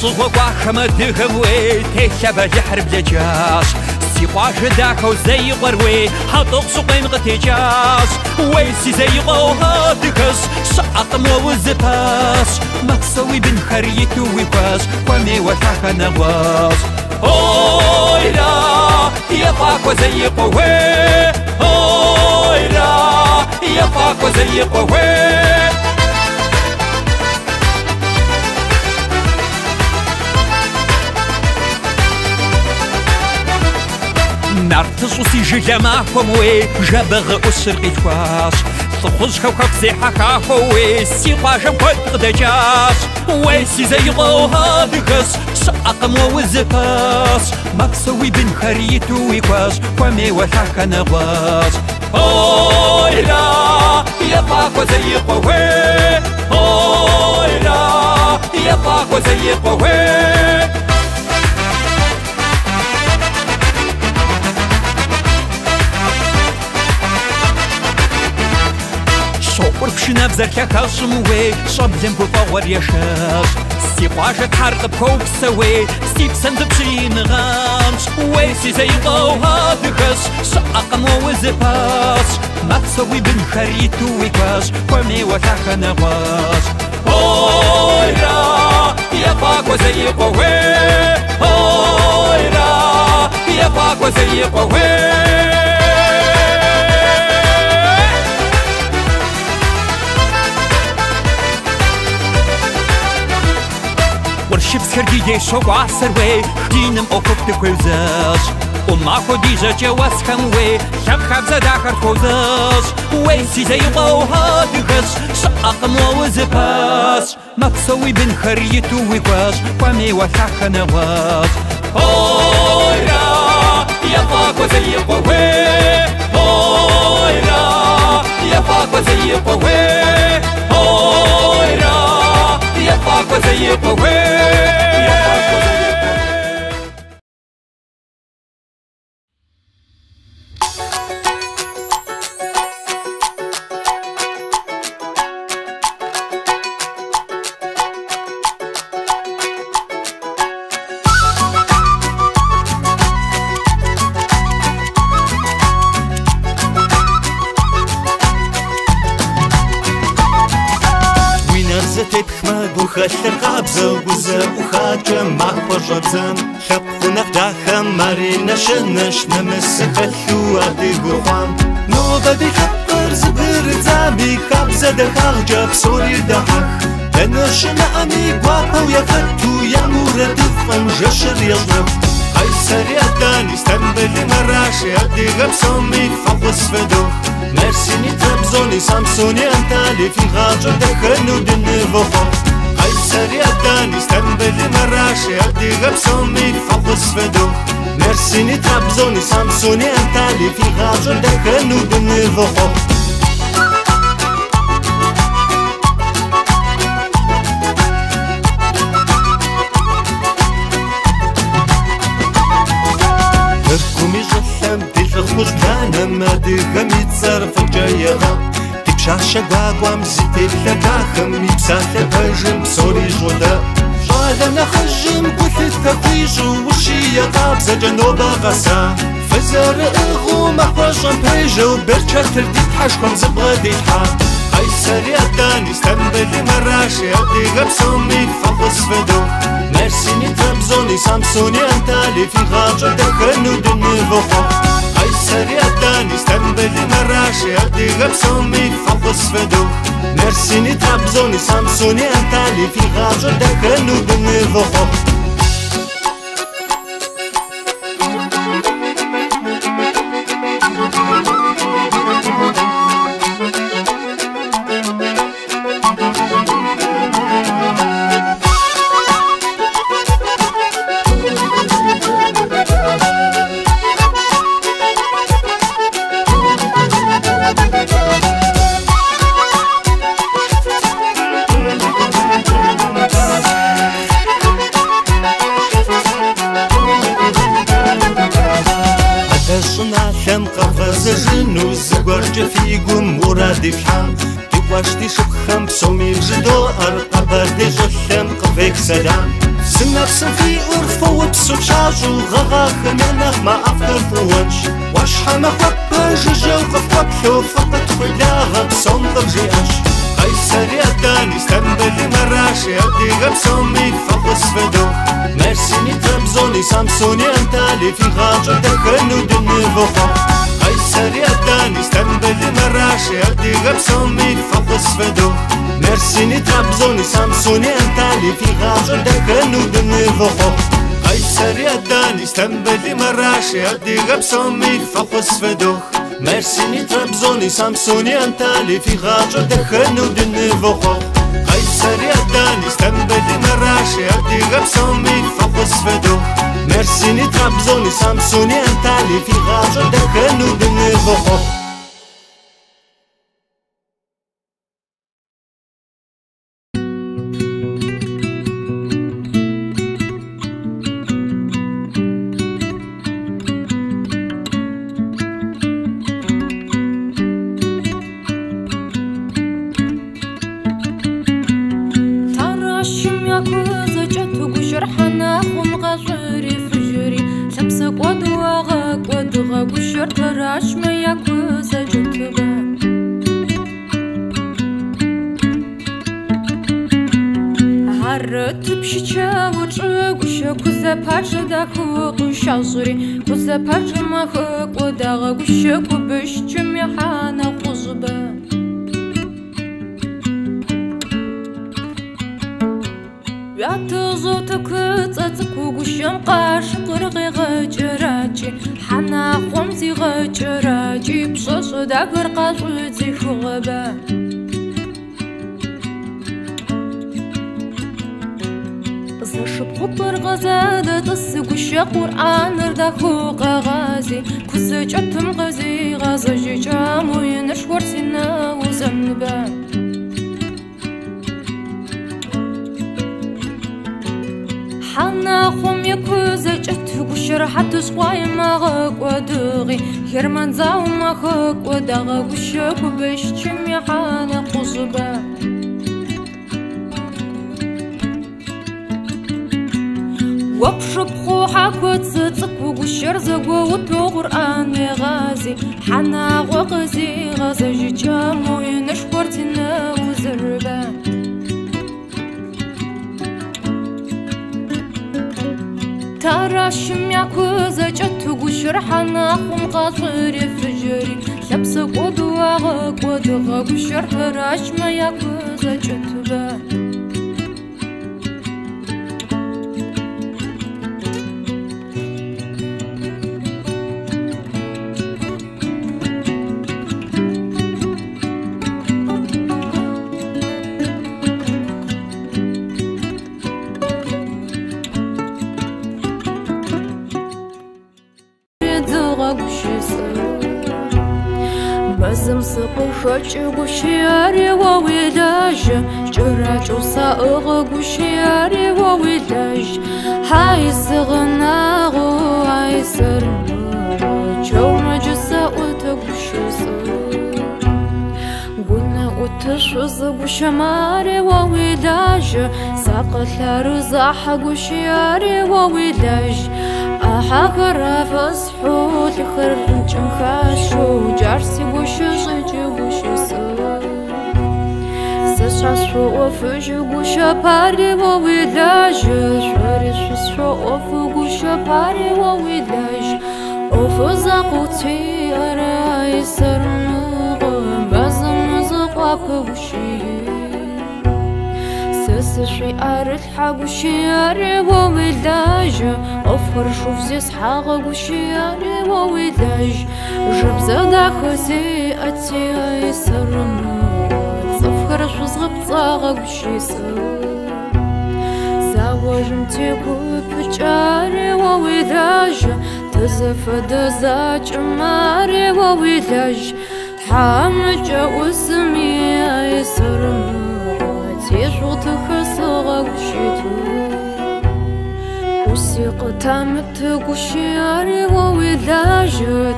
Лӏэщӏыгъуэ кӏуахэм адыгэм уей телъэ бэлыхьыр блэкӏащ. Си къуажэ дахэу Зеикъуэр уей Хьэтӏохъущыкъуейм къытекӏащ. Уей си Зеикъуэу адыгэщ, щыӏэкъым уэ узыпэщ. Мэпсэу уи бынхэр иту уи куэщ, хуэмейуэ лъахэ нэгъуэщ. Ойра, ефӏакӏуэ Зеикъуэ уей! Ойра, ефӏакӏуэ Зеикъуэ уей! Нартыщӏу си жылэ махуэм уей Жэбагъы ӏущыр къилъхуащ. Лӏыхъужьхэу хэку зехьэ хахуэу уей си къуажэм куэд къыдэкӏащ. Уей си Зеикъуэу адыгэщ, щыӏэкъым уэ узыпэщ. Мэпсэу уи бынхэр иту уи куэщ, хуэмейуэ лъахэ нэгъуэщ. Ойра, ефӏакӏуэ Зеикъуэ уей! Ойра, ефӏакӏуэ Зеикъуэ уей! Щоӏур пшынэбзэр лъахэщӏым уей, щӏэблэм гуфӏэгъуэр ешэщӏ. Си къуажэ Тхьэр къыпхуэупсэ уей, си псэм зыпщимыгъэнщӏ. Уей си Зеикъуэу адыгэщ, щыӏэкъым уэ узыпэщ. Мэпсэу уи бынхэр иту уи куэщ, хуэмейуэ лъахэ нэгъуэщ. Ойра, ефӏакӏуэ Зеикъуэ уей! Ойра, ефӏакӏуэ Зеикъуэ уей! Къуршыпсхэр ди деж щокӏуасэр уей, диным ӏуэхуфӏ дыхуеузэщӏ. Ӏумахуэу ди жьэкӏэ уэсхэм уей, лъэпкъ хабзэ дахэр тхуэузэщӏ. Уей си Зеикъуэу адыгэщ, щыӏэкъым уэ узыпэщ. Мэпсэу уи бынхэр иту уи куэщ, хуэмейуэ лъахэ нэгъуэщ. Ойра, ефӏакӏуэ Зеикъуэ уей! Ойра, ефӏакӏуэ Зеикъуэ уей! Ойра, ефӏакӏуэ Зеикъуэ уей! Гухэлъыр къабзэу гузэӏухакӏэ махуэ щӏэбзэм. Лъэпкъ нэхъ дахэм ари нэщэнэщ, нэмыс зыхэлъу адыгэу хъуам. Нобэ ди лъэпкъыр зэбгрыдзами, хабзэ дахагъкӏэ псори дахьэх. Дэнэ щымыӏэми гуапэу яхэту, я мурадыфӏым жэщыр ещӏэху. Къайсэри, Адани, Истамбыли, Мараши, адыгэ псоми фӏэхъус фыдох. Мерсини, Трабзони, Самсуни, Антали, фи гъащӏэр дахэну дынывохъуэхъу. Къайсэри, Адани, Истамбыли, Мараши, адыгэ псоми фӏэхъус фыдох. Мерсини, Трабзони, Самсуни, Антали, фи гъащӏэр дахэну дынывохъуэхъу. Тыркум и щӏылъэм ди лӏыхъужь бланэм адыгэм и цӏэр фӏыкӏэ егъэӏу. Ди пщащэ гуакӏуэм зи теплъэ дахэм и псалъэ пэжым псори щӏодэӏу. Щӏалэ нэхъыжьым гулъытэ хуищӏу ущие къабзэкӏэ нобэ къэса. Фызэрыӏыгъыу махуэщӏэм пежьэу берчэтыр ди Тхьэшхуэм зыбгъэдилъхьа. Къайсэри, Адани, Истамбыли, Мараши, адыгэ псоми фӏэхъус фыдох. Мерсини, Трабзони, Самсуни, Антали, фи гъащӏэр дахэну дынывохъуэхъу. Къайсэри, Адани, Истамбыли, Мараши, адыгэ псоми фӏэхъус фыдох. Мерсини, Трабзони, Самсуни, Антали, фи гъащӏэр дахэну дынывохъуэхъу. Зыгуэркӏэ фи гум мурад ифлъхьам, ди къуэш ди шыпхъухэм псоми вжыдоӏэр Къэбэрдей щӏылъэм къывех сэлам. Псынэпсым фи ӏур фоупсу фщащӏу гъэгъахэм я нэхъ мэ ӏэфӏхэр фӏыуэнщ. ӏуащхьэмахуэпэ жыжьэу къыфхуэплъэу фыкъытхуеблагъэ псом къывжиӏэнщ. Къайсэри, Адани, Стамбули, Мараши, адыгэ псоми фӏэхъус фыдох. Мерсини, Трабзони, Самсуни, Антали фи гъащӏэр дахэну дынывохъуэхъу. Къайсэри, Адани, Стамбули, Мараши, адыгэ псоми фӏэхъус фыдох. Мерсини, Трабзони, Самсуни, Антали фи гъащӏэр дахэну дынывохъуэхъу. Къайсэри, Адани, Стамбули, Мараши, адыгэ псоми фӏэхъус фыдох. Мерсини, Трабзони, Самсуни, Антали фи гъащӏэр дахэну дынывохъуэхъу. Къайсэри, Адани, Стамбули, Мараши, адыгэ псоми фӏэхъус фыдох. Мерсини, Трабзони, Самсуни, Антали фи гъащӏэр дахэну дынывохъуэхъу.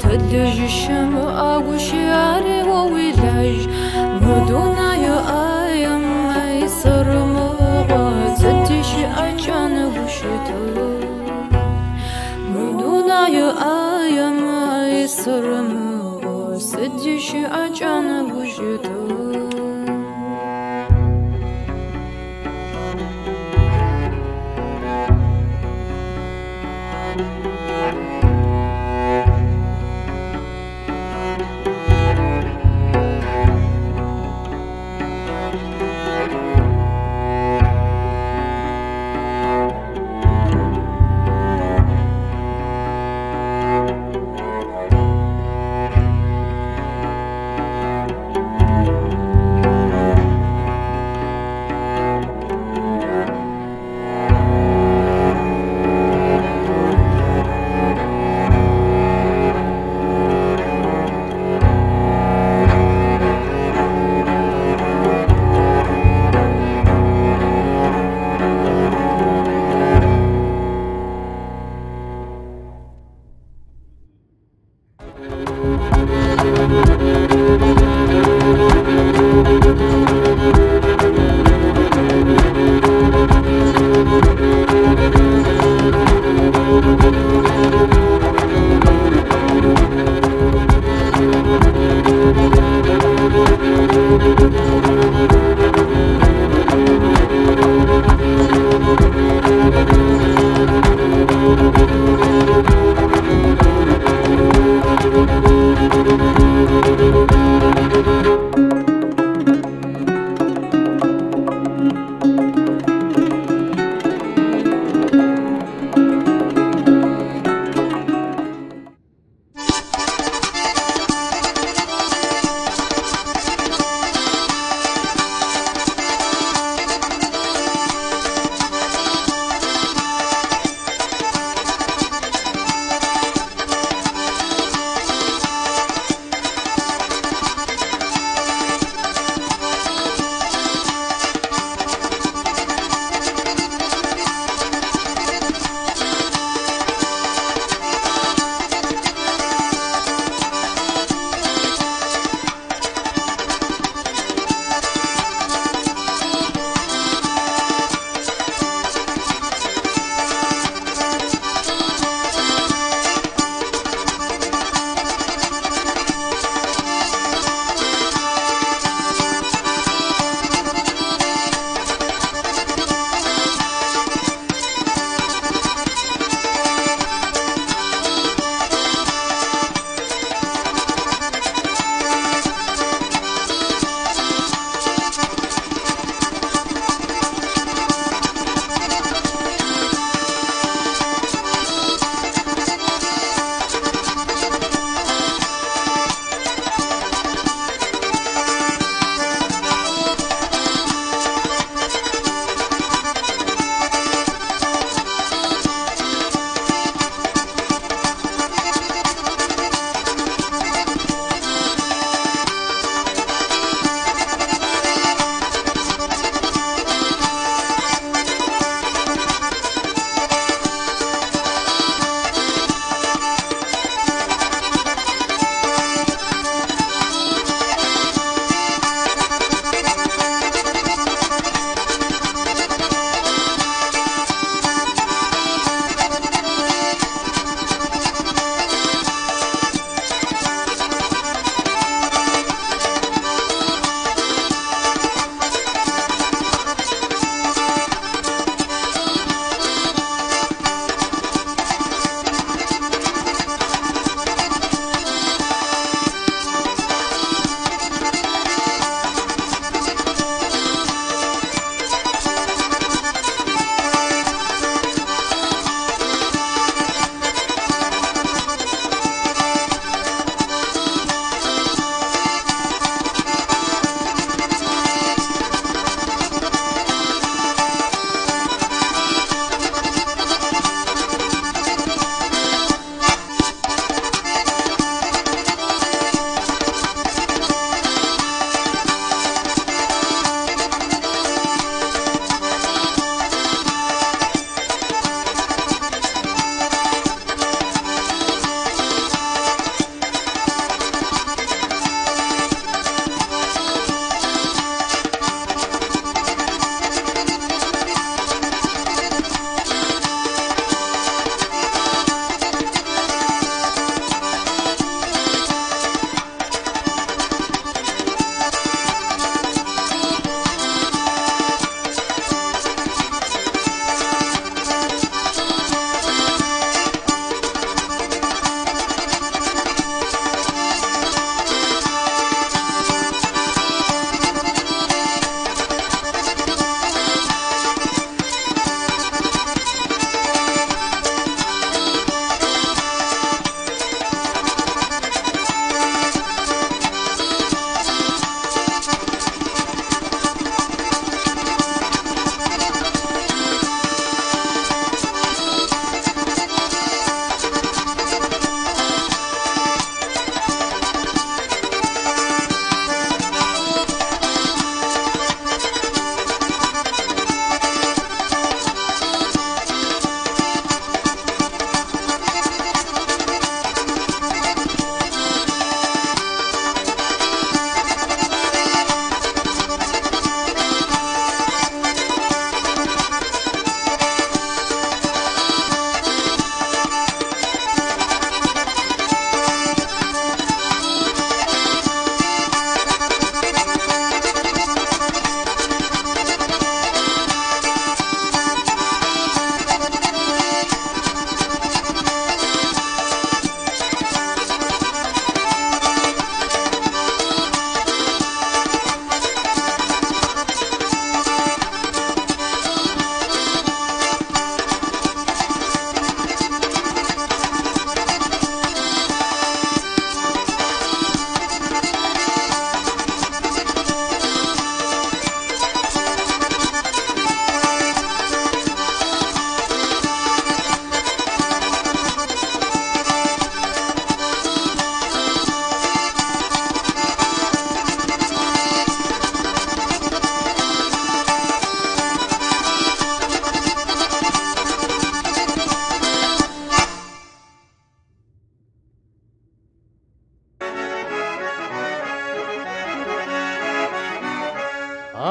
Тэлэжьыщымыӏэ гущыӏэри о уилэжь, мы дунай. Къысэрэмыӏо, сыд ищыӏакӏа нэгущытэу.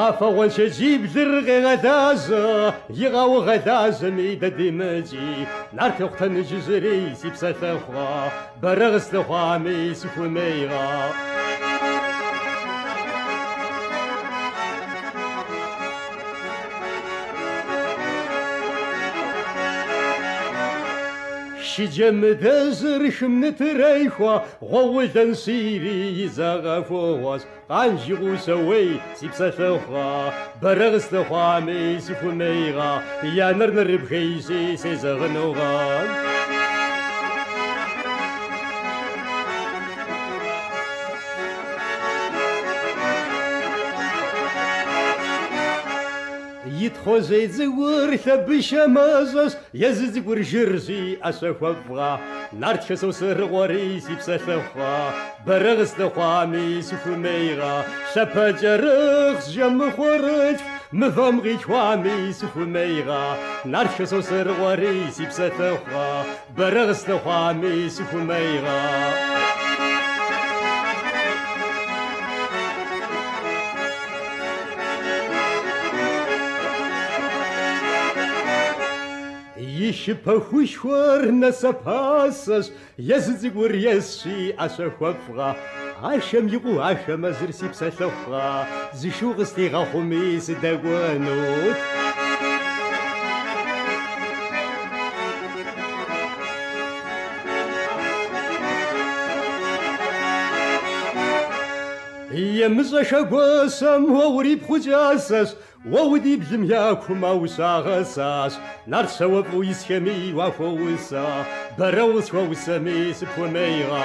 Афэ гъуэншэджиблыр къегъэлажьэ, игъэугъэлажьэми дэ димыкӏи. Нарт ехъутэныджыжьри си псэлъыхъугъэ, бэрэ къыслъыхъуами сыхуэмейгъэ. Шыджэмыдэжьыр хым нытырехуэ, гъуэулэнщири и зэгъэхуэгъуэщ. Къанж и гъусэу уей, си псэлъыхъугъэ, бэрэ къыслъыхъуами сыхуэмейгъэ, я нэр нэрыбгейщи сезэгъынугъэ. И Тхъуэжьей цӏыкӏур лъэбышэ мащӏэщ, езы цӏыкӏур жырщи ӏэщэ хуэфӏгъэ. Нартхэ Сосрыкъуэри си псэлъыхъугъэ, бэрэ къыслъыхъуами сыхуэмейгъэ. Лъапэкӏэрыхъщ жэмыхъуэрылъху, мывэм къилъхуами сыхуэмейгъэ. Нартхэ Сосрыкъуэри си псэлъыхъугъэ, бэрэ къыслъыхъуами сыхуэмейгъэ. И шыпэхушхуэр нэсэпасэщ, езы цӏыкӏур есщи ӏэщэ хуэфӏгъэ. Ашэм и къуэу Ашэмэзыр си псэлъыхъугъэ, зы шу къыслъигъэхъуми сыдэкӏуэнут. Емыщӏэхэ гуащэм уэ урипхъу кӏасэщ, уэ удиблым я кумэ ущагъэсащ. Нарт щауэфӏу исхэми уахуэусэ, бэрэ усхуэусэми сыпхуэмейгъэ.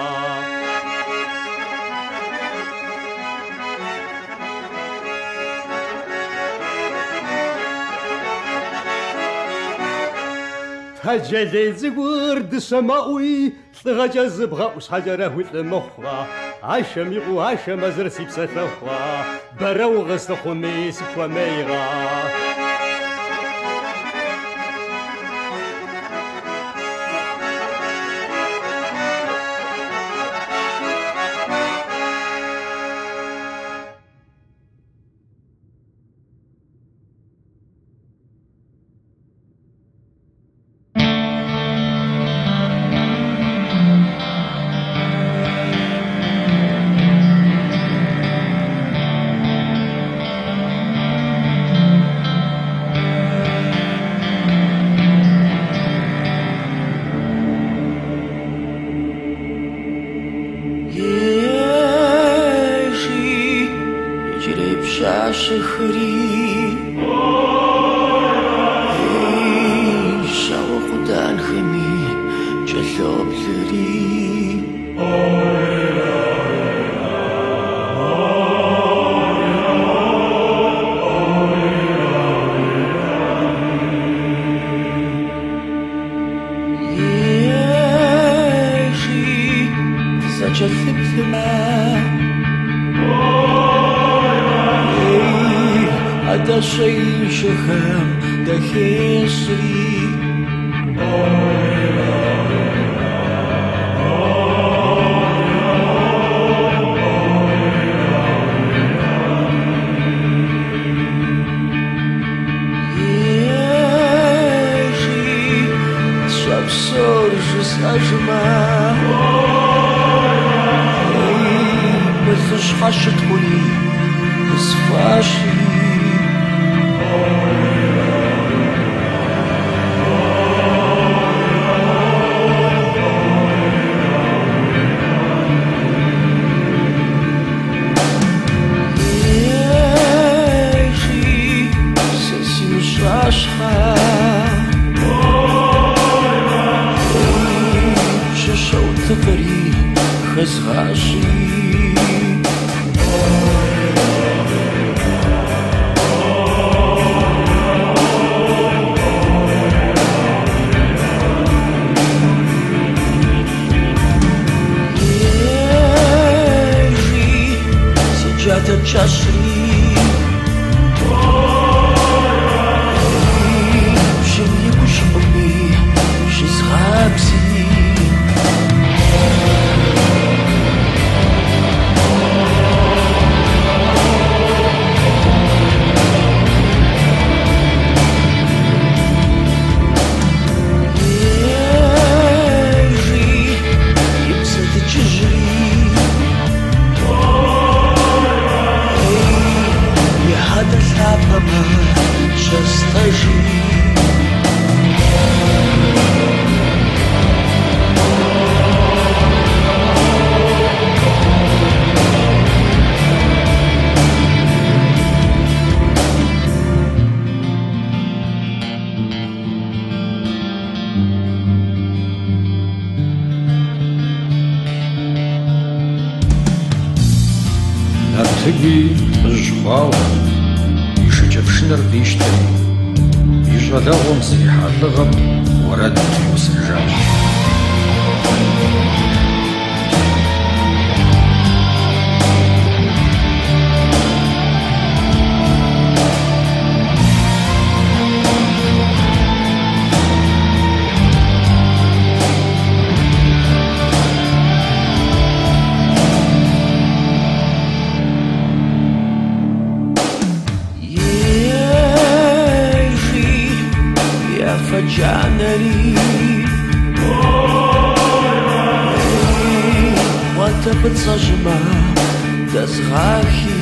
Тэджэлей цӏыкӏур дыщэ мэӏуи, лӏыгъэкӏэ зыбгъэӏу щхьэкӏэрэ улӏы мыхъугъэ. Ашэм и къуэу Ашэмэзыр си псэлъыхъугъэ, бэрэ укъыслъыхъуми сыпхуэмейгъэ. Ежи, иджырей пщащэхэри, ей, щауэ къуданхэми кӏэлъоплъри. Ежи, дызэкӏэлъыплъмэ, ей, адэщӏэишэхэм дахещӏри. Ежи, сщӏэ псор жысӏэжмэ, ей, мы лӏыщхьэ щытхъури къысфӏащи. Ежи, сэ симыщӏащхьэ, ей, пщыщэутыкъри хэзгъащӏи. Ежи, си джатэ кӏэщӏри, ей, пщым и гущӏыӏуми щызгъабзи. Тыгуи лӏыжь хъуауэ, и шыкӏэпшынэр къищтэри, и щӏалэгъуэм зэрихьа лӏыгъэм уэрэд триусэжащ. Джанэри уатэ фӏыцӏэжьымэ дэзгъахи.